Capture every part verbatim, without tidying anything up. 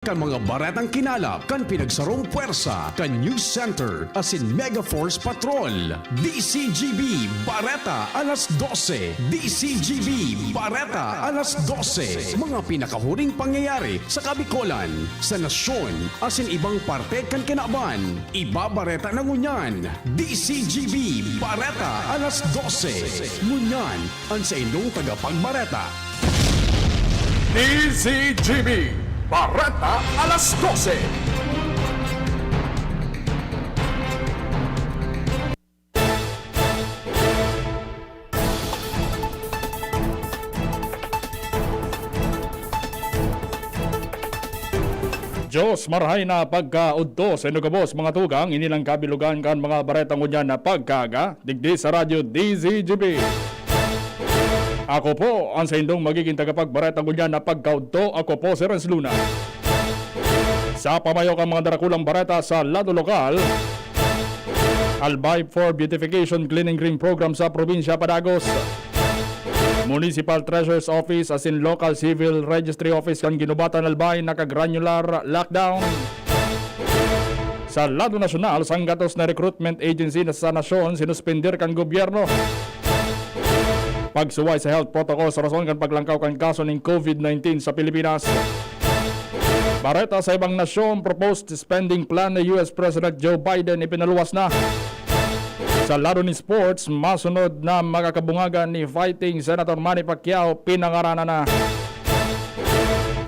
Kan mga baretang kinalap kan pinagsarong pwersa kan News Center asin Mega Force Patrol. D C G B Bareta alas dose. D C G B Bareta alas dose. Mga pinakahuring pangyayari sa Kabikolan, sa nasyon, asin ibang parte kan kinaban. Ibabareta na ngunyan. D C G B Bareta alas dose. Ngunyan, an saindong tagapagbareta. D Z G B, Bareta alas dose. Diyos, marahay na pagkaudto sa inyo gabos, mga tugang, ini lang kabilugan kan mga bareta ngunyan na pagkaaga, digdi sa Radyo D Z G B. Ako po ang saindong magiging tagapagbareta ngunyan na pagkaudto. Ako po si Renz Luna. Sa pamayo kan mga darakulang bareta sa lado lokal, Albay for Beautification Clean and Green Program sa probinsya Padagos. Municipal Treasurer's Office asin Local Civil Registry Office kan Guinobatan, Albay, naka-granular lockdown. Sa lado nasyonal, sanggatos na recruitment agency na sa nasyon sinuspender kan gobyerno. Pagsuway sa health protocols rason kan paglangkaw kan kaso nin COVID nineteen sa Pilipinas. Bareta sa ibang nasyon, proposed spending plan ni U S President Joe Biden ipinaluwas na. Sa lado nin sports, masunod na makakabungaga ni fighting Senator Manny Pacquiao pinangaranan na.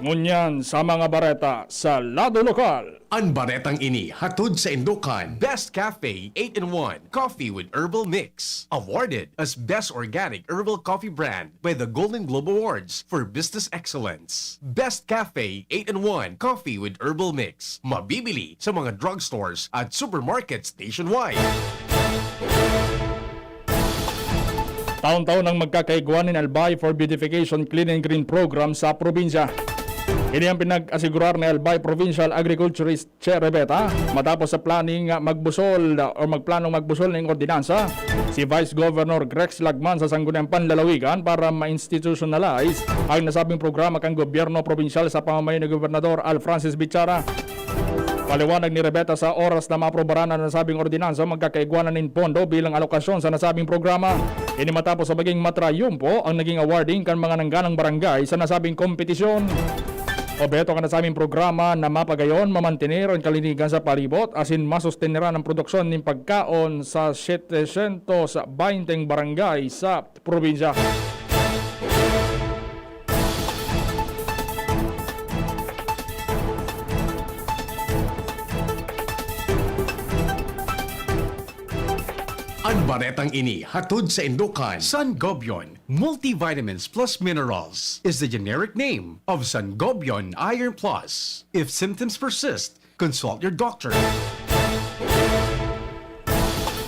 Ngunyan sa mga bareta sa lado lokal. An baretang ini hatod saindo kan Best Cafe eight-in-one Coffee with Herbal Mix, awarded as Best Organic Herbal Coffee Brand by the Golden Globe Awards for Business Excellence. Best Cafe eight-in-one Coffee with Herbal Mix, mabibili sa mga drugstores at supermarkets nationwide. Taon-taon nang magkakaigwa nin Albay for Beautification Clean and Green Program sa probinsya. Ini ang pinag-asigurar ni Albay Provincial Agriculturist Che Rebeta matapos sa planning nga magbusol o magplanong magbusol ning ordinansa si Vice Governor Grex Lagman sa Sangguniang Panlalawigan para ma-institutionalize ang nasabing programa kan gobyerno probinsyal sa pamamayo ni Gobernador Al Francis Bichara. Paliwanag ni Rebeta, sa oras na maaprobaran an nasabing ordinansa, magkakaigwa na nin pondo bilang alokasyon sa nasabing programa. Ini matapos sa maging matrayumpo ang naging awarding kan mga nangganang barangay sa nasabing kompetisyon. Obheto kan nasabing programa na mapagayon, mamantener an kalinigan sa palibot asin masusteniran an produksyon nin pagkaon sa setecientos benteng barangay sa probinsya. An baretang ini hatod saindo kan Sangobion Multivitamins Plus Minerals is the generic name of Sangobion Iron Plus. If symptoms persist, consult your doctor.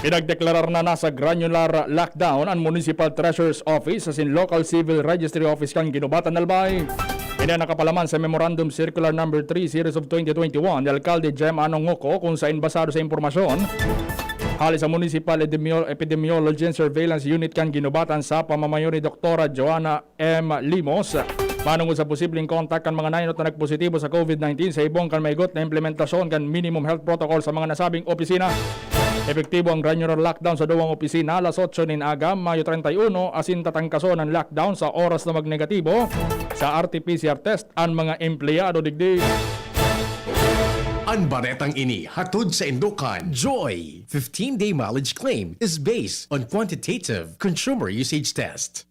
Pinagdeklarar na nasa granular lockdown an Municipal Treasurer's Office asin Local Civil Registry Office kan Guinobatan, Albay. Ini an nakapalaman sa Memorandum Circular Number three Series of twenty twenty-one ni Alkalde Jem Anong Ngoko, kung sain, basado sa impormasyon hali sa Municipal Epidemio-, Epidemiology and Surveillance Unit kan Guinobatan sa pamamayo ni Doktora Joanna M Limos, manungod sa posibleng kontak kan mga naenot na nagpositibo sa COVID nineteen sa ibong kan maigot na implementasyon kan minimum health protocol sa mga nasabing opisina. Epektibo ang granular lockdown sa duwang opisina alas otso nin aga, Mayo treinta y uno, asin tatangkason an lockdown sa oras na magnegatibo sa R T P C R test an mga empleyado digdi. An baretang ini hatod saindo kan Joy. Fifteen-day mileage claim is based on quantitative consumer usage test.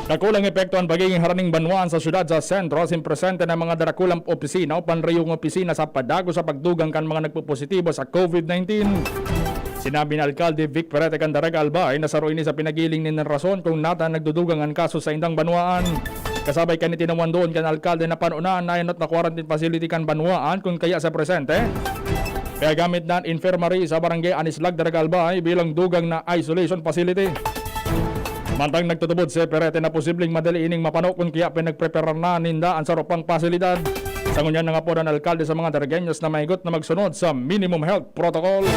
Dakulang epekto an pagiging haraning banwaan sa syudad sa sentro asin presente na mga darakulang opisina o panreyong opisina sa padagos sa pagdugang kan mga nagpopositibo sa COVID nineteen. Sinabi ni Alkalde Vic Perete kan Daraga Albay na saro ini sa pinagiling nin rason kung nata nagdudugang an kaso sa indang banwaan. Kasabay kan itinawan doon kan alkalde na pano na an naenot na quarantine facility kan banwaan, kun kaya sa presente, kaya gamit na an infirmary sa Barangay Anislag, Daraga Albay bilang dugang na isolation facility. Mantang nagtutubod si Perete na posibleng madali ining mapano kun kaya pinagpreparar na ninda an saro pang pasilidad. Sa ngunyan, nangapodan an alkalde sa mga Daragueños na maigot na magsunod sa minimum health protocol.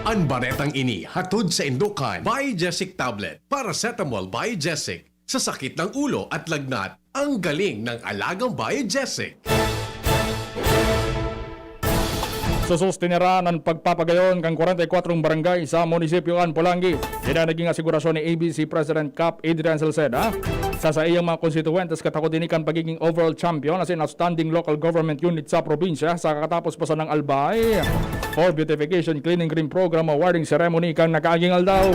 An baretang ini hatod saindo kan Biogesic Tablet, Paracetamol Biogesic, Sa sakit ng ulo at lagnat, ang galing ng alagang bae Jessic. Susustineran an pagpapagayon kan kwarenta y kwatro barangay sa munisipyo kan Polangui. Yan ang naging asegurasyon ni A B C President Cap Adrian Salceda sa saiyang mga konstituwentes katakod ini kan pagiging overall champion asin outstanding local government unit sa probinsya sa kakatapos pa sanang Albay for Beautification Cleaning Cream Program awarding ceremony kan nakaaging aldaw.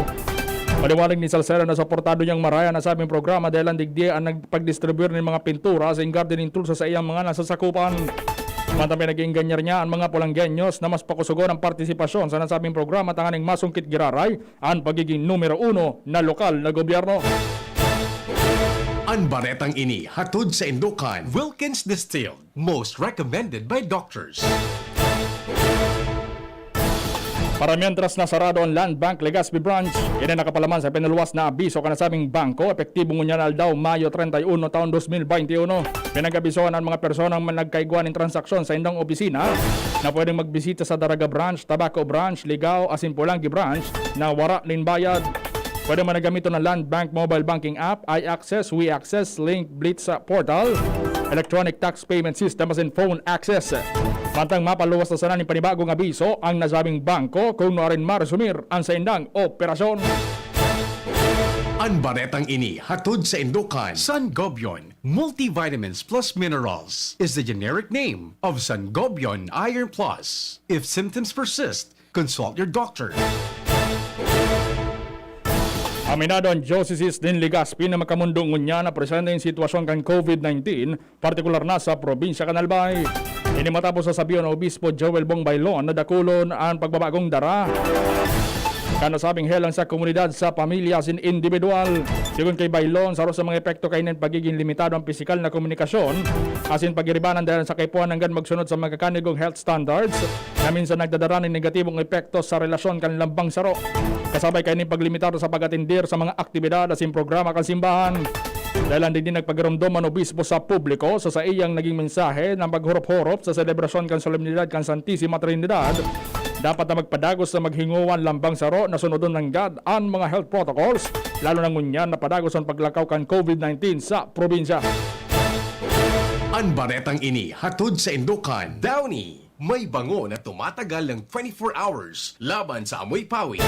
Paliwanag ni Salceda na suportado niyang marhay an nasabing programa dahil ang digdi ang nagpagdistribuyar nin mga pintura asin gardening tools sa saiyang mga nasasakupan. Mantang pinag-iingganyar niya an mga Polanggueños na mas pakusugon ang partisipasyon sa nasabing programa tanganing masungkit giraray an pagiging numero uno na lokal na gobyerno. An baretang ini hatod sa Indokan, Wilkins Distilled, most recommended by doctors. Para mientras na sarado ang Land Bank Legazpi Branch, ini nakapalaman sa pinaluwas na abiso kan nasabing bangko, epektibo ngunyan na aldaw, Mayo treinta y uno, taon dos mil bainti uno. Pinag-abisohan ang mga personang nagkaigwa nin transaksyon sa indang opisina na pwedeng magbisita sa Daraga Branch, Tabaco Branch, Ligao, asin Polangui Branch na wara nin bayad. Pwede man na gamiton ang Land Bank Mobile Banking App, i-Access, WeAccess, Link Blitz sa Portal, Electronic Tax Payment System, asin Phone Access. Mantang mapaluwas na sana nin panibagong abiso ang nasabing bangko kung nuarin maresumir ang saindang operasyon. An baretang ini hatod sa Indokan, Sangobion Multivitamins Plus Minerals is the generic name of Sangobion Iron Plus. If symptoms persist, consult your doctor. Aminado ang Diocese nin Legazpi na makamundo ngunyan na presente ang sitwasyon kan COVID nineteen, partikular na sa probinsya kan Albay. Ini matapos sasabihon ni Obispo Joel Bong Bailon na dakulon an pagbabagong dara kan nasabing helang sa komunidad, sa pamilya asin indibidwal. Sigon kay Bailon, saro sa mga epekto kaini an pagiging limitado an pisikal na komunikasyon asin pagiribanan dahelan sa kaipuhan nanggad magsunod sa mga kanigong health standards na minsan nagdadara nin negatibong epekto sa relasyon kan lambang saro, kasabay kaini paglimitar sa pag-atendir sa mga aktibidad asin programa kan simbahan. Dahelan digdi, nagpagiromdom an obispo sa publiko sa saiyang naging mensahe na maghorop-horop sa selebrasyon kan Solemnidad kan Santisima Trinidad, dapat na magpadagos na maghingowa an lambang saro na sunodon nanggad an mga health protocols, lalo na ngunyan na padagos an paglakaw kan COVID nineteen sa probinsya. An baretang ini hatod sa Indokan, Downy. May bango na tumatagal ng twenty-four hours laban sa amoy pawis.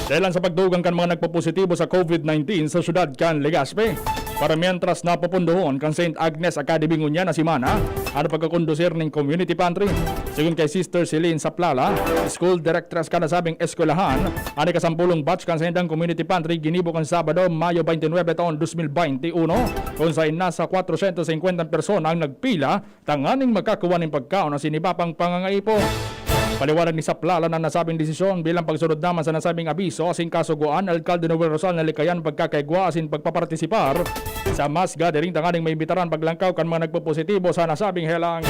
Dahelan sa pagdugang kan mga nagpopositibo sa COVID nineteen sa siyudad kan Legazpi, para mientras napopondohon kan Saint Agnes Academy ngunyan na semana an pagkakondusir nin community pantry. Sigon kay Sister Celine Saplala, school directress kan nasabing eskwelahan, an ikasampolong batch kan saindang community pantry ginibo kan Sabado, Mayo twenty-nine, taon dos mil bainti uno, kun saen nasa kwatrosyentos singkwenta persona ang nagpila tanganing makakuha nin pagkaon asin iba pang pangangaipo. Paliwanag ni Saplala na nasabing desisyon bilang pagsunod naman sa nasabing abiso asin kasugoan, Alkalde Noel Rosal nalikayan pagkakaigwa asin pagpapartisipar sa mass gathering tanganing maimbitaran paglangkaw kan mga nagpopositibo sa nasabing helang.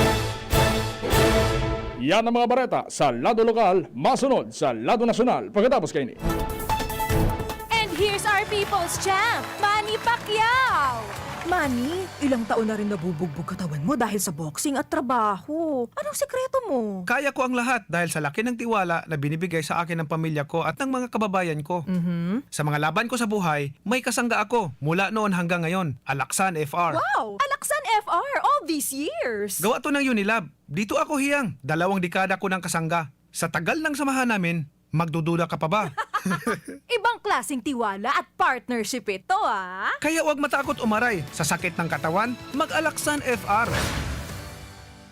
Yan ang mga bareta sa lado lokal, masunod sa lado nasyonal pagkatapos kaini. And here's our people's champ, Manny Pacquiao! Manny, ilang taon na rin nabubugbog katawan mo dahil sa boxing at trabaho. Anong sekreto mo? Kaya ko ang lahat dahil sa laki ng tiwala na binibigay sa akin ng pamilya ko at ng mga kababayan ko. Mhm. Sa mga laban ko sa buhay, may kasangga ako mula noon hanggang ngayon, Alaksan F R. Wow! Alaksan F R all these years! Gawa to ng Unilab. Dito ako hiyang, dalawang dekada ko ng kasangga. Sa tagal ng samahan namin, magdududa ka pa ba? Ibang klaseng tiwala at partnership ito, ah! Kaya huwag matakot umaray sa sakit ng katawan, mag-Alaksan F R.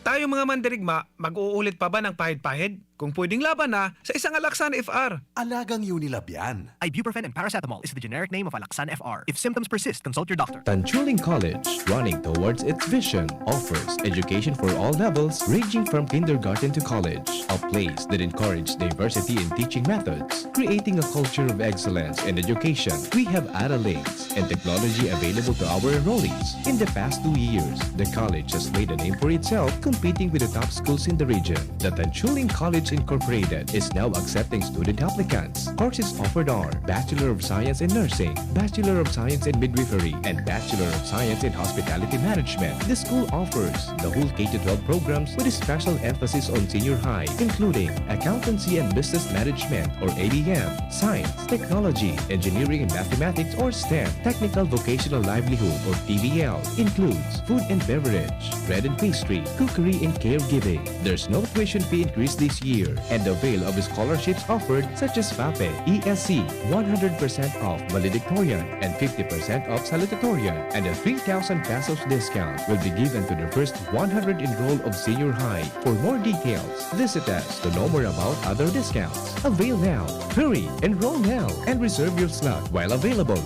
Tayong mga mandirigma, mag-uulit pa ba ng pahid-pahid? Kung pwedeng laban na sa isang Alaksan F R. Alagang Unilab yan. Ibuprofen and paracetamol is the generic name of Alaxan F R. If symptoms persist, consult your doctor. Tanchuling College, running towards its vision, offers education for all levels, ranging from kindergarten to college. A place that encourages diversity in teaching methods, creating a culture of excellence in education. We have Ara Links and technology available to our enrollees. In the past two years, the college has made a name for itself, competing with the top schools in the region. The Tanchuling College Incorporated is now accepting student applicants. Courses offered are Bachelor of Science in Nursing, Bachelor of Science in Midwifery, and Bachelor of Science in Hospitality Management. The school offers the whole K to twelve programs with a special emphasis on senior high, including Accountancy and Business Management or A B M, Science, Technology, Engineering and Mathematics or STEM, Technical Vocational Livelihood or T V L, includes food and beverage, bread and pastry, cookery and caregiving. There's no tuition fee increase this year, and avail of scholarships offered such as FAPE, E S C, one hundred percent off valedictorian and fifty percent off salutatorian, and a three thousand pesos discount will be given to the first one hundred enrolled of senior high. For more details, visit us to know more about other discounts. Avail now! Hurry! Enroll now and reserve your slot while available.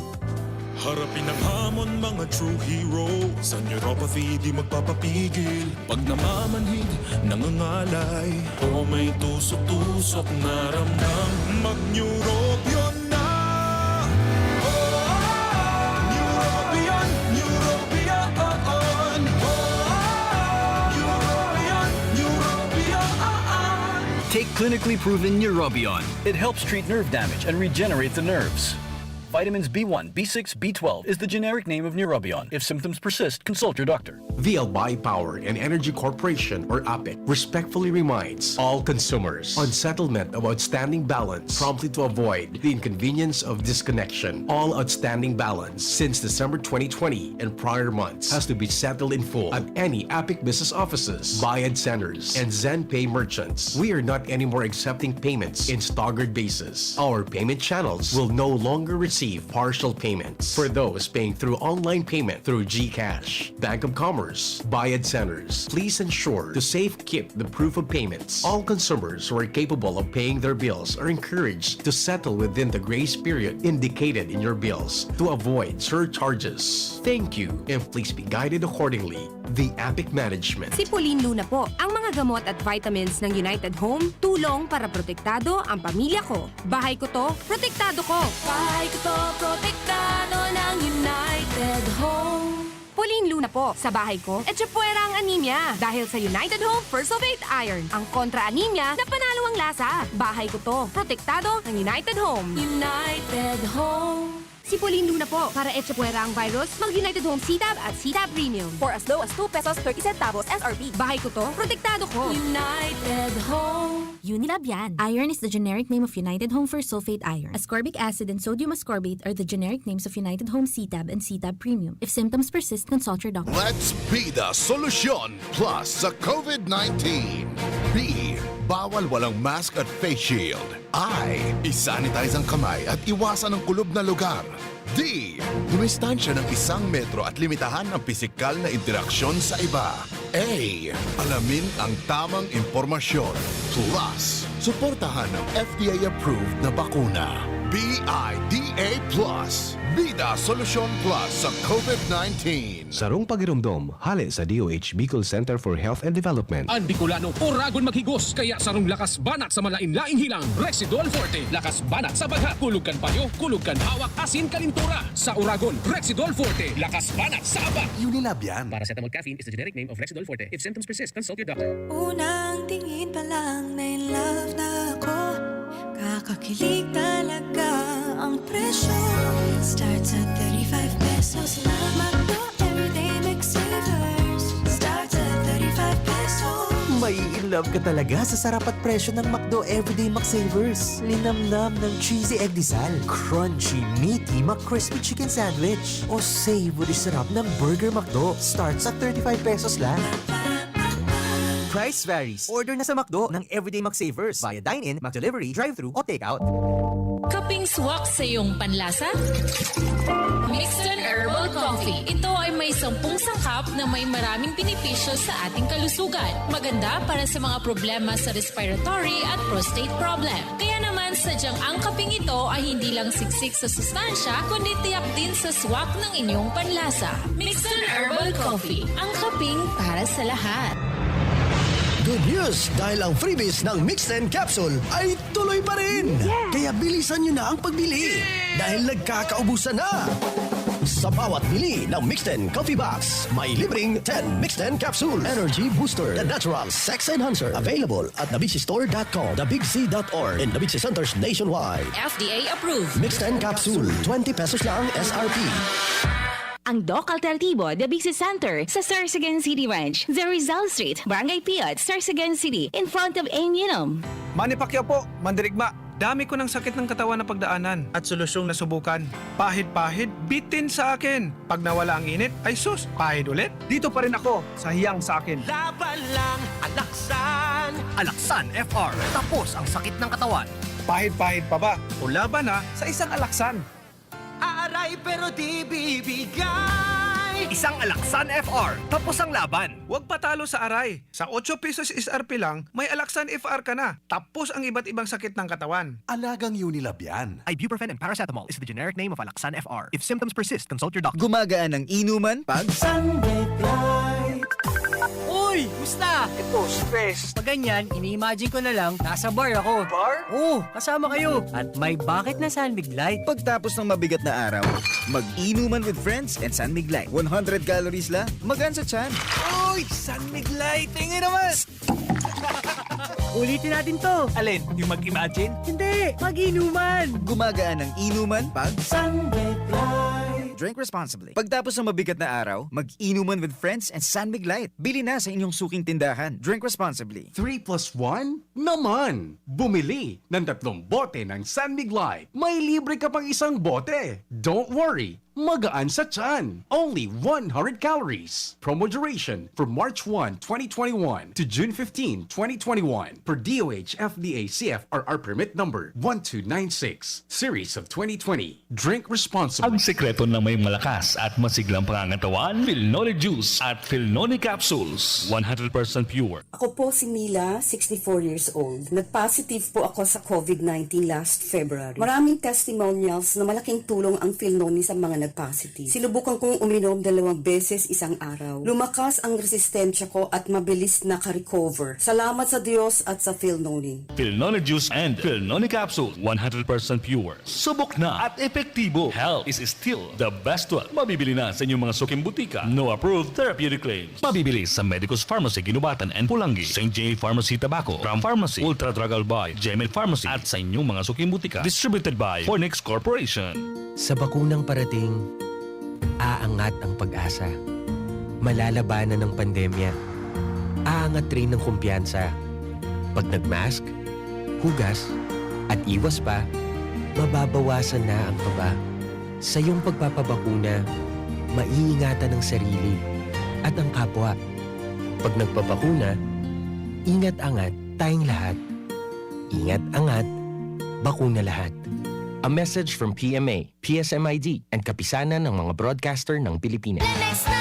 Harapin ang hamon, mga true hero. Sa neuropathy, di magpapapigil. Pag namamanhid, nangangalay, o may tusok-tusok na ramdam, mag-Neurobion na! Oh, Neurobion, Neurobion, oh, Neurobion, Neurobion. Take clinically proven Neurobion. It helps treat nerve damage and regenerate the nerves. Vitamins B one, B six, B twelve is the generic name of Neurobion. If symptoms persist, consult your doctor. The Albay Power and Energy Corporation, or APEC, respectfully reminds all consumers on settlement of outstanding balance promptly to avoid the inconvenience of disconnection. All outstanding balance since December twenty twenty and prior months has to be settled in full at any APEC business offices, Bayad Centers, and ZenPay merchants. We are not anymore accepting payments in staggered basis. Our payment channels will no longer receive partial payments for those paying through online payment through GCash, Bank of Commerce, Bayad Centers. Please ensure to safekeep the proof of payments. All consumers who are capable of paying their bills are encouraged to settle within the grace period indicated in your bills to avoid surcharges. Thank you, and please be guided accordingly. The APIC Management. Si Pauline Luna po. Ang mga gamot at vitamins ng United Home, tulong para protektado ang pamilya ko. Bahay ko to, protektado ko. Bahay ko to, protektado ng United Home. Pauline Luna po. Sa bahay ko, etchepuera ang anemia. Dahil sa United Home First of Eight Iron, ang kontra-anemia na panalo ang lasa. Bahay ko to, protektado ng United Home. United Home. Si Pauline Luna po. Para etchepuera ang virus, mag United Home C-Tab at C-Tab Premium for as low as two pesos thirty centavos S R P. Bahay ko to, protektado ko. United Home. Unilab yan. Iron is the generic name of United Home for sulfate iron. Ascorbic acid and sodium ascorbate are the generic names of United Home C-Tab and C-Tab Premium. If symptoms persist, consult your doctor. Let's be the solution plus sa COVID nineteen. B, bawal walang mask at face shield. I, isanitize ang kamay at iwasan ang kulob na lugar. D, dumistansya ng isang metro at limitahan ang pisikal na interaksyon sa iba. A, alamin ang tamang impormasyon. Plus, suportahan ang F D A-approved na bakuna. B I D A plus, Bida Solusyon Plus sa COVID nineteen. Sarong pagiromdom, hale sa D O H Bicol Center for Health and Development. An Bicolano, oragon maghigos, kaya sarong lakas banat sa malain-laing hilang, Rexidol Forte. Lakas banat sa bagha, kulog kan payo, kulog kan hawak, asin kalintura. Sa oragon, Rexidol Forte, lakas banat sa aba. Unilab yan. Paracetamol caffeine is the generic name of Rexidol Forte. If symptoms persist, consult your doctor. Unang tingin pa lang na in love na ako. Kakakilig talaga ang presyo. Starts at thirty-five pesos lang. McDo Everyday McSavers. Starts at thirty-five pesos. Mai-in love ka talaga sa sarap at presyo ng McDo Everyday McSavers. Linamnam ng cheesy egg disal, crunchy, meaty McCrispy chicken sandwich, o savory sarap ng Burger McDo. Starts at thirty-five pesos lang. Price varies. Order na sa McDo ng Everyday McSavers via dine-in, McDelivery, drive-thru o take-out. Kaping swak sa iyong panlasa? Mixton Herbal Coffee. Ito ay may sampung sangkap na may maraming benepisyo sa ating kalusugan. Maganda para sa mga problema sa respiratory at prostate problem. Kaya naman, sadyang ang kaping ito ay hindi lang siksik sa sustansya, kundi tiyak din sa swak ng inyong panlasa. Mixton Herbal Coffee, ang kaping para sa lahat. Good news! Dahil ang freebies ng Mixten Capsule ay tuloy pa rin! Kaya bilisan nyo na ang pagbili! Dahil nagkakaubusan na! Sa bawat bili ng Mixten Coffee Box, may libreng ten Mixten Capsule Energy Booster, the natural sex enhancer. Available at the big c store dot com, the big c dot org, and the Big C Centers nationwide. F D A approved. Mixten Capsule, twenty pesos lang S R P. Ang Doc Alternativo, the Big C Center, sa Sorsogon City Ranch, the Rizal Street, Barangay Piot, Sorsogon City, in front of Aim Unum. Manny Pacquiao po, mandirigma. Dami ko ng sakit ng katawan na pagdaanan at solusyong nasubukan. Pahid-pahid, bitin sa akin. Pag nawala ang init, ay sus, pahid ulit. Dito pa rin ako sa hiyang sa akin. Laban lang, Alaksan! Alaksan F R, tapos ang sakit ng katawan. Pahid-pahid pa ba? O laban na sa isang Alaksan. Aaray pero di bibigay. Isang Alaksan F R, tapos ang laban. Huwag patalo sa aray. Sa otso pesos S R P lang, may Alaksan F R ka na. Tapos ang iba't ibang sakit ng katawan. Alagang Unilab yan. Ibuprofen and paracetamol is the generic name of Alaksan F R. If symptoms persist, consult your doctor. Gumagaan ang inuman pag Sunbet Light. Uy! Musta? Ito, stress. Pag ganyan, ini-imagine ko na lang, nasa bar ako. Bar? Oo, kasama kayo. At may bakit na San Mig Light. Pagtapos ng mabigat na araw, mag-inuman with friends and San Mig Light. One hundred calories lang, magaan sa tiyan. Uy! San Mig Light! Tingin naman! Ulitin natin to. Alin? Yung mag-imagine? Hindi! Mag-inuman! Gumagaan ang inuman pag Sunbet Light. Drink responsibly. Pagtapos ng mabigat na araw, mag-inuman with friends and San Mig Light. Bili na sa inyong suking tindahan. Drink responsibly. Three plus one naman! Bumili ng tatlong bote ng San Mig Light. May libre ka pang isang bote. Don't worry, magaan sa tiyan. Only one hundred calories. Promo duration from March one, twenty twenty-one to June fifteen, twenty twenty-one, per D O H F D A C F R R permit number one two nine six, series of twenty twenty. Drink responsibly. Ang sekreto ng may malakas at masiglang pangangatawan, Filnoni Juice at Filnoni Capsules, one hundred percent pure. Ako po si Mila, sixty-four years old. Nag-positive po ako sa covid nineteen last February. Maraming testimonials na malaking tulong ang Filnoni sa mga nag-positive. Sinubukan kong uminom dalawang beses isang araw. Lumakas ang resistensya ko at mabilis naka-recover. Salamat sa Diyos at sa Filnoni. Filnoni Juice and Filnoni Capsule, one hundred percent pure. Subok na at epektibo. Health is still the best wealth. Mabibili na sa inyong mga suking butika. No approved therapeutic claims. Mabibili sa Medicus Pharmacy, Guinobatan and Pulangi, Saint J Pharmacy, Tabaco, Ram Pharmacy, Ultra Drug Albay, Gemed Pharmacy, at sa inyong mga suking butika. Distributed by Fornix Corporation. Sa bakunang parating, aangat ang pag-asa. Malalabanan ang pandemya. Aangat rin ang kumpiyansa. Pag nag-mask, hugas, at iwas pa, mababawasan na ang kaba. Sa iyong pagpapabakuna, maiingatan ang sarili at ang kapwa. Pag nagpabakuna, ingat-angat tayong lahat. Ingat angat, bakuna lahat. A message from P M A, P S M I D, and Kapisanan ng mga Broadcaster ng Pilipinas. Lemex na!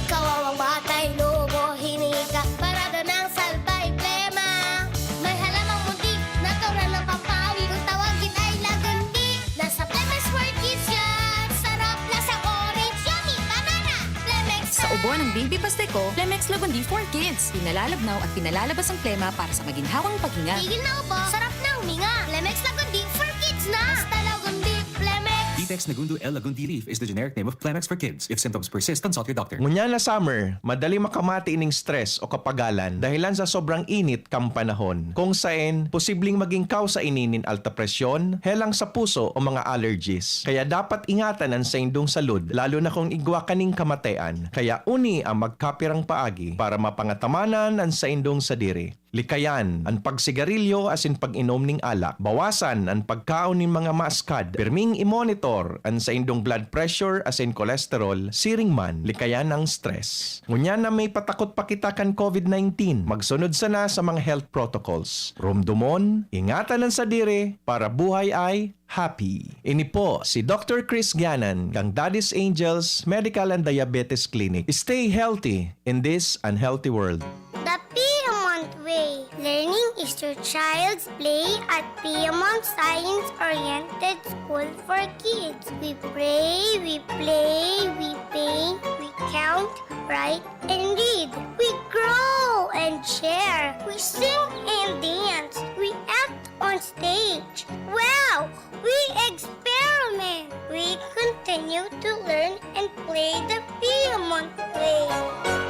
Kawawang batay, lobo, hinika, parada ng salbay, plema. May halamang muntik, natural na pampawi. Kung tawagin ay lagundi, nasa Plemex for Kids yan. Sarap, lasang orange, yummy, banana. Plemex Sa na! Ubo ng Baby Pasteco, Plemex Lagundi for Kids. Pinalalabnaw at pinalalabas ang plema para sa maginhawang paghinga. Tigil na ubo, sarap na huminga. Plemex Lagundi for Kids na! Basta Lagundi, Plemex! Ditex Negundo L Lagundi leaf is the generic name of Plemex for Kids. If symptoms persist, consult your doctor. Ngunyan na summer, madali makamati ning stress o kapagalan dahilan sa sobrang init kan panahon, kung saen posibleng magin kausa ini nin alta presyon, helang sa puso o mga allergies. Kaya dapat ingatan an saindong salud, lalo na kun igwa kaning kamatian. Kaya uni ang magkapirang paagi para mapangatamanan an saindong sadiri. Likayan an pagsigarilyo asin pag-inom nin alak. Bawasan an pagkaon nin mga maaskad. Pirming i-monitor an saindong blood pressure asin cholesterol, siring man likayan ang stress. Ngunyan na may patakot pa kita kan covid nineteen, magsunod sana sa mga health protocols. Rumdomon, ingatan an sadiri para buhay ay happy. Ini po si Doctor Chris Gianan, kang Daddy's Angels Medical and Diabetes Clinic. Stay healthy in this unhealthy world. The Piedmont Way. Learning is your child's play at Piedmont Science-Oriented School for Kids. We pray, we play, we paint, we count, write, and read. We grow and share. We sing and dance. We act on stage. Wow! We experiment. We continue to learn and play the Piamont way.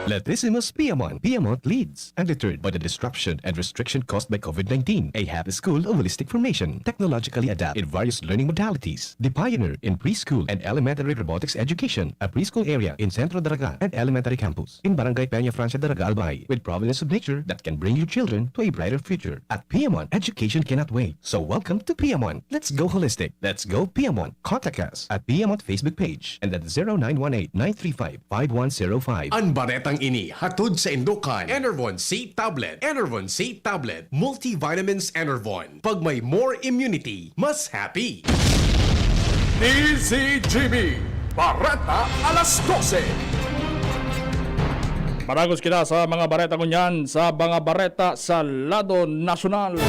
Letisimus Piamont. Piamont leads, undeterred by the disruption and restriction caused by COVID nineteen. A happy school of holistic formation, technologically adapted in various learning modalities. The pioneer in preschool and elementary robotics education, a preschool area in Centro Daraga and elementary campus in Barangay Peña Francia Daraga, Albay, with providence of nature that can bring your children to a brighter future. At Piamont, education cannot wait. So welcome to Piamont. Let's go holistic. Let's go Piamont. Contact us at Piamont Facebook page and at zero nine one eight nine three five five one zero five. An baretang ini hatod sa indukan Enervon C Tablet. Enervon C Tablet. Multivitamins Enervon. Pag may more immunity, mas happy. D Z G B, Bareta alas dose. Maragos kita sa mga bareta ngunyan, sa mga bareta sa lado nasyonal.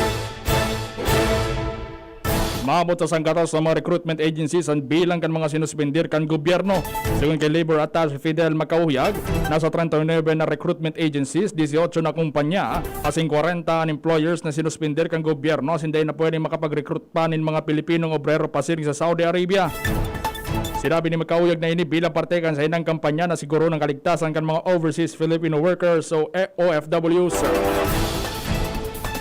Maabot sa sanggatos na mga recruitment agencies an bilang kan mga sinuspender kan gobyerno. Segun kay Labor Attaché Fidel Macauyag, nasa treinta y nueve na recruitment agencies, dieciocho na kumpanya, asin kwarenta an employers na sinuspender kan gobyerno asin dai na pwedeng makapag-recruit pa nin mga Pilipinong obrero pasiring sa Saudi Arabia. Sinabi ni Macauyag na ini bilang parte kan saindang kampanya na siguroon an kaligtasan kan mga overseas Filipino workers o O F Ws.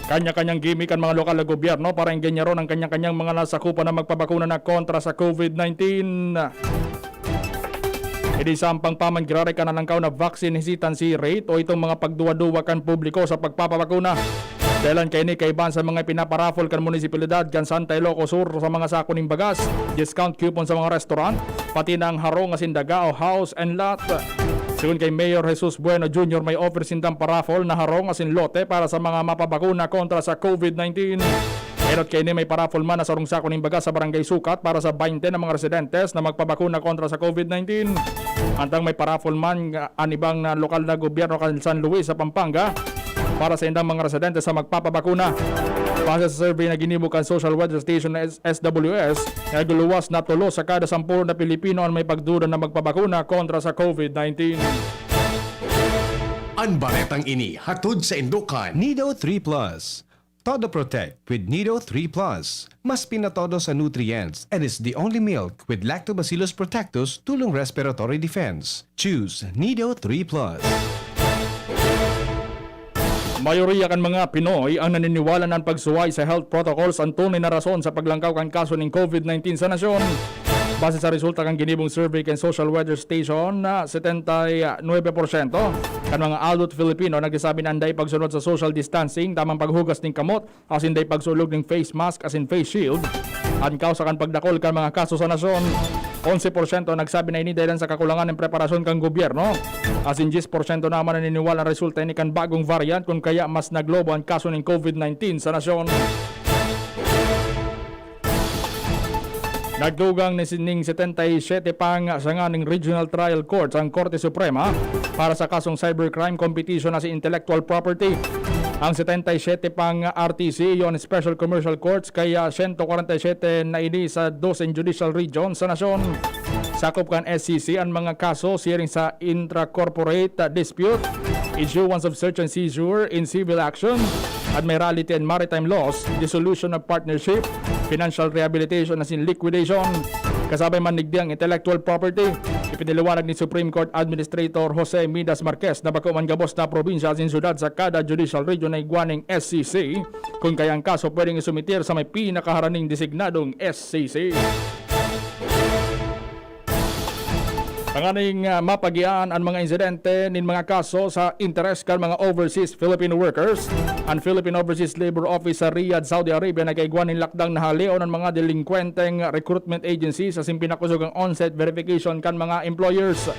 Kanya-kanyang gimmick an mga lokal na gobyerno para engganyaron ang kanya-kanyang mga nasakupan na magpabakuna na kontra sa COVID nineteen. Ini sampang pa man giraray kan nalangkaw na vaccine hesitancy rate o itong mga pagduwa-duwa kan publiko sa pagpapabakuna. Dahelan kaini kaibahan sa mga pinaparaffle kan munisipalidad kan Santa Ilocos Sur sa mga sako nin bagas, discount coupon sa mga restaurant, pati na ang harong asin daga o house and lot. Segun kay Mayor Jesus Bueno Junior, may offer sindang paraffle na harong asin lote para sa mga mapabakuna kontra sa COVID nineteen. Enot kaini may paraffle man na sarong sako nin bagas sa Barangay Sukat para sa baynte na mga residentes na magpabakuna kontra sa COVID nineteen. Antang may paraffle man, ah, an ibang na lokal na gobyerno kan San Luis sa Pampanga para sa indang mga residente sa magpapabakuna. Base sa survey na ginibo kan Social Weather Station na S W S, nagluluwas na tulo sa kada sampolo na Pilipino an may pagduda na magpabakuna kontra sa COVID nineteen. An baretang ini hatod sa indukan Nido three Plus. Todo Protect with Nido three Plus. Mas pinatodo sa nutrients and is the only milk with Lactobacillus protectus tulong respiratory defense. Choose Nido three Plus. Mayoriya kan mga Pinoy ang naniniwala na an pagsuway sa health protocols an tunay na rason sa paglangkaw kan kaso nin COVID nineteen sa nasyon. Base sa resulta kan ginibong survey kan Social Weather Station, na setenta y nuebe porsyento kan mga adult Filipino nagsasabi na an dai pagsunod sa social distancing, tamang paghugas nin kamot, asin dai pagsulog nin face mask asin face shield an kausa kan pagdakol kan mga kaso sa nasyon. Onse porsyento nagsabi na ini dahelan sa kakulangan nin preparasyon kan gobyerno, asin dyes porsyento naman naniniwala na resulta ini kan bagong variant, kun kaya mas naglobo an kaso nin COVID nineteen sa nasyon. Nagdugang ni sining setenta y siyete pang sanga ning Regional Trial Court ang Korte Suprema para sa kasong cybercrime competition asin intellectual property. Ang setenta y siyete pang R T C, yon Special Commercial Courts, kaya siyento kwarenta y siyete na ini sa dosen judicial region sa nasyon. Sakop kan S C C an mga kaso siring sa intra-corporate dispute, issuance of search and seizure in civil action, admiralty and maritime laws, dissolution of partnership, financial rehabilitation asin liquidation. Kasabay man digdi ang intellectual property. Ipinaliwanag ni Supreme Court Administrator Jose Midas Marquez na bako man gabos na probinsya asin syudad sa kada judicial region na igwa ning S C C, kun kaya ang kaso pwedeng isumitir sa may pinakaharaning designadong S C C. Tanganing, ah, mapagian an mga insidente nin mga kaso sa interes kan mga overseas Filipino workers, an Philippine Overseas Labor Office sa Riyadh, Saudi Arabia, nagkaigwa nin lakdang na haleon an mga delinkwenteng recruitment agencies asin pinakosog ang on-site verification kan mga employers.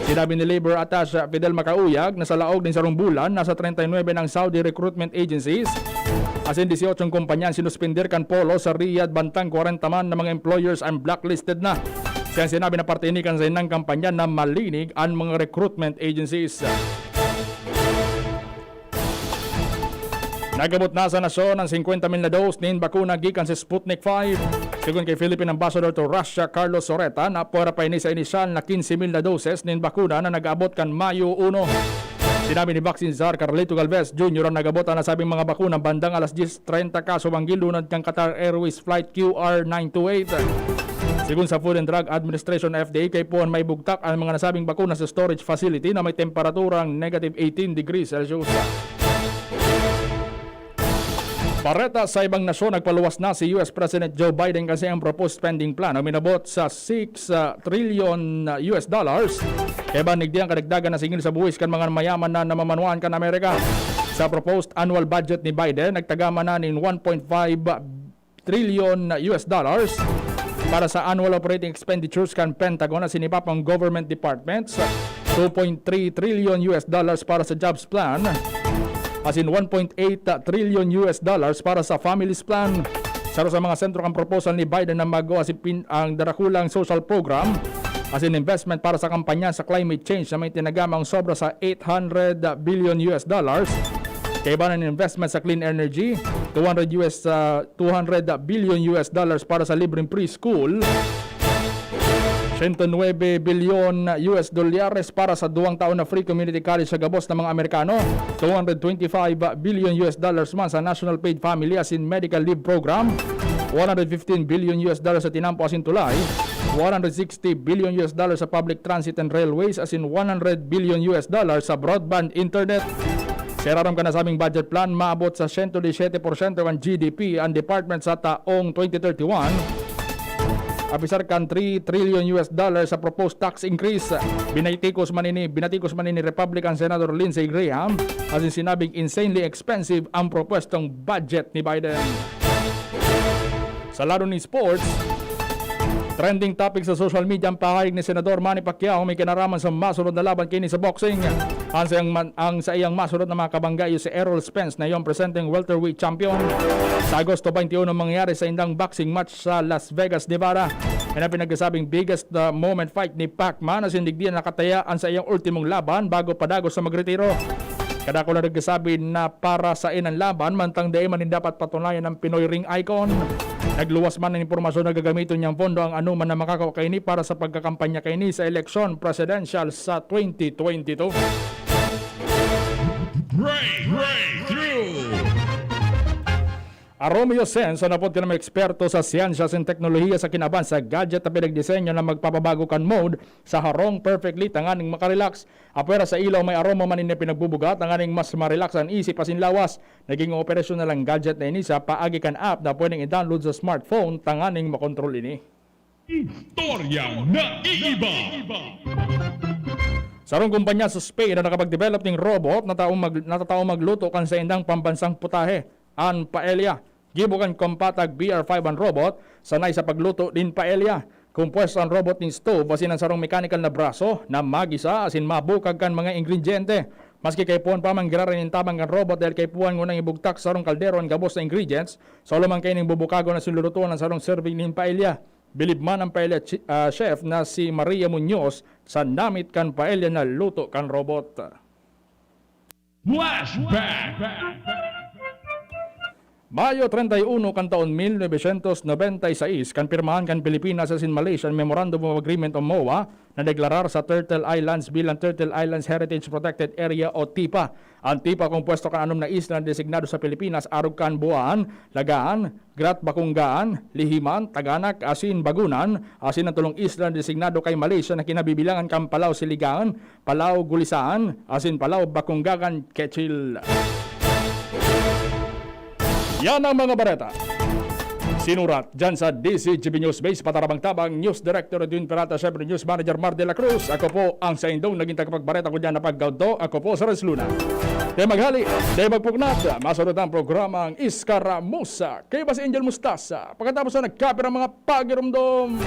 Sinabi ni Labor Attaché Fidel Macauyag na sa laog nin sarong bulan, nasa treinta y nuebe na ang Saudi recruitment agencies asin dieciocho kumpanya an sinuspender kan polos sa Riyadh, bantang kwarenta man na mga employers ang blacklisted na. Siya sinabi na parte ini kan saindang kampanya na malinig an mga recruitment agencies. Nagabot na sa nasyon ang singkwenta mil na dose nin bakuna gikan sa Sputnik five. Segun kay Philippine Ambassador to Russia, Carlos Soreta, na pwera pa ini sa inisyal na quince mil na doses nin bakuna na nag-abot kan Mayo uno. Sinabi ni Vaccine Czar Carlito Galvez Junior na nag-abot ang nasabing mga bakuna bandang alas dyes treinta kaso banggil lunad kan Qatar Airways Flight Q R nine two eight. Sigon sa Food and Drug Administration, F D A, kaipuhan maibugtak ang mga nasabing bakuna sa storage facility na may temperaturang negative eighteen degrees Celsius. Bareta sa ibang nasyon, nagpaluwas na si U S President Joe Biden kan saiyang proposed spending plan na minabot sa six trillion U S dollars. Kaiba digdi ang kadagdagan na singil sa buhis kan mga mayaman na namamanuan kan Amerika. Sa proposed annual budget ni Biden, nagtagama na nin one point five trillion U S dollars para sa annual operating expenditures kan Pentagon asin iba pang government departments, two point three trillion U S dollars para sa jobs plan, asin one point eight trillion U S dollars para sa families plan. Saro sa mga sentro kan proposal ni Biden na mag-o asin pin-, ang darakulang social program asin investment para sa kampanya sa climate change na may tinagamang sobra sa eight hundred billion U S dollars. Kaiba na nin investment sa clean energy, two hundred U S, ah, two hundred billion U S dollars para sa libreng preschool, siyento nuebe bilyon U S dolyares para sa duwang taon na free community college sa gabos na mga Amerikano, two hundred twenty-five billion U S dollars man sa National Paid Family asin Medical Leave Program, one hundred fifteen billion U S dollars sa tinampo asin tulay, one hundred sixty billion U S dollars sa public transit and railways, asin one hundred billion U S dollars sa broadband internet. Sa irarom kan nasabing budget plan, maabot sa siyento disiyete porsyento kan G D P ang department sa taong twenty thirty-one. Apisar kan three trillion U S dollars sa proposed tax increase. Binatikos man ini, binatikos man ini Republican Senator Lindsey Graham, asin sinabing insanely expensive ang propwestong budget ni Biden. Sa lado nin sports, trending topic sa social media ang pahayag ni Senador Manny Pacquiao may kinaraman sa masunod na laban kaini sa boxing. Ang saiyang man-, ang saiyang masunod na mga kabangga iyo si Errol Spence na iyong presenteng welterweight champion. Sa Agosto twenty-one mangyayari sa indang boxing match sa Las Vegas, Nevada. Yan ang pinagsasabing biggest, uh, moment fight ni Pacman na sindigdian nakataya ang saiyang ultimong laban bago padagos sa magretiro. Kadakula nagsasabi na para sa inang laban, mantang dai man dapat patunayan ang Pinoy ring icon. Nagluwas man ang impormasyon na gagamiton niyang pondo ang anuman na makakawa kaini para sa pagkakampanya kaini sa eleksyon presidential sa twenty twenty-two. Break, breakthrough. Aromio Sense, an apod kan mga eksperto sa siyensya asin teknolohiya sa kinaban sa gadget na pinagdisenyo na magpapabago kan mode sa harong perfectly tanganing makarelax. Apwera sa ilaw, may aroma man ini pinagbubuga tanganing mas marelax an isip asin lawas. Naging operasyonal ang gadget na ini sa paagi kan app na pwedeng i-download sa smartphone tanganing makontrol ini. Istoryang naiiba. Sarong kumpanya sa Spain na nakapag-develop ning robot na taong mag-, na tataong magluto kan saindang pambansang putahe, an paella. Gibo kan Compatag B R five an robot, sanay sa pagluto nin paella. Kompuesto an robot nin stove asin an sarong mechanical na braso na magisa asin mabukag kan mga ingrediente. Maski kaipuhan pa man giraray nin tabang kan robot dahil kaipuhan ngunang ibugtak sa sarong kaldero an gabos na ingredients, sa ulo man kaining bubukagon asin lulutuan an sarong serving nin paella. Bilib man an paella chi-, ah, chef na si Maria Muñoz sa namit kan paella na luto kan robot. Flashback! Mayo treinta y uno kan taon mil novecientos nobenta y seis, kan pirmahan kan Pilipinas asin Malaysia an Memorandum of Agreement o MOA na deklarar sa Turtle Islands bilang Turtle Islands Heritage Protected Area o TIPA. An TIPA kompuesto kan anom na isla na designado sa Pilipinas arog kan Buaan, Lagaan, Grat Bakonggaan, Lihiman, Taganak asin Bagunan, asin an tolong isla na designado kay Malaysia na kinabibilangan kan Palau Siliggaan, Palau Gulisaan, asin Palau Bakonggaan, Kechil. Yan ang mga bareta. Sinurat dyan sa D C G B News Base, Patarabang-tabang, News Director Edwin Peralta, syempre News Manager Mar de la Cruz. Ako po ang saindong naging tagapagbareta ko dyan na pagkaudto. Ako po si Renz Luna. Di maghali, di magpuknat. Masunod ang programang Iskaramusa. Kayo ba si Angel Mustasa? Pagkatapos na nagkapirang mga pagirumdom.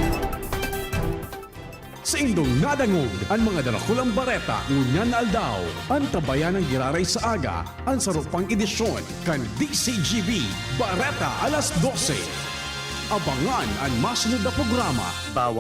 Saindong nadangog an mga darakulang bareta ngunyan na aldaw. Antabayan an giraray sa aga an saro pang edisyon kan D C G B Bareta Alas Dose. Abangan an masunod na programa. Bawat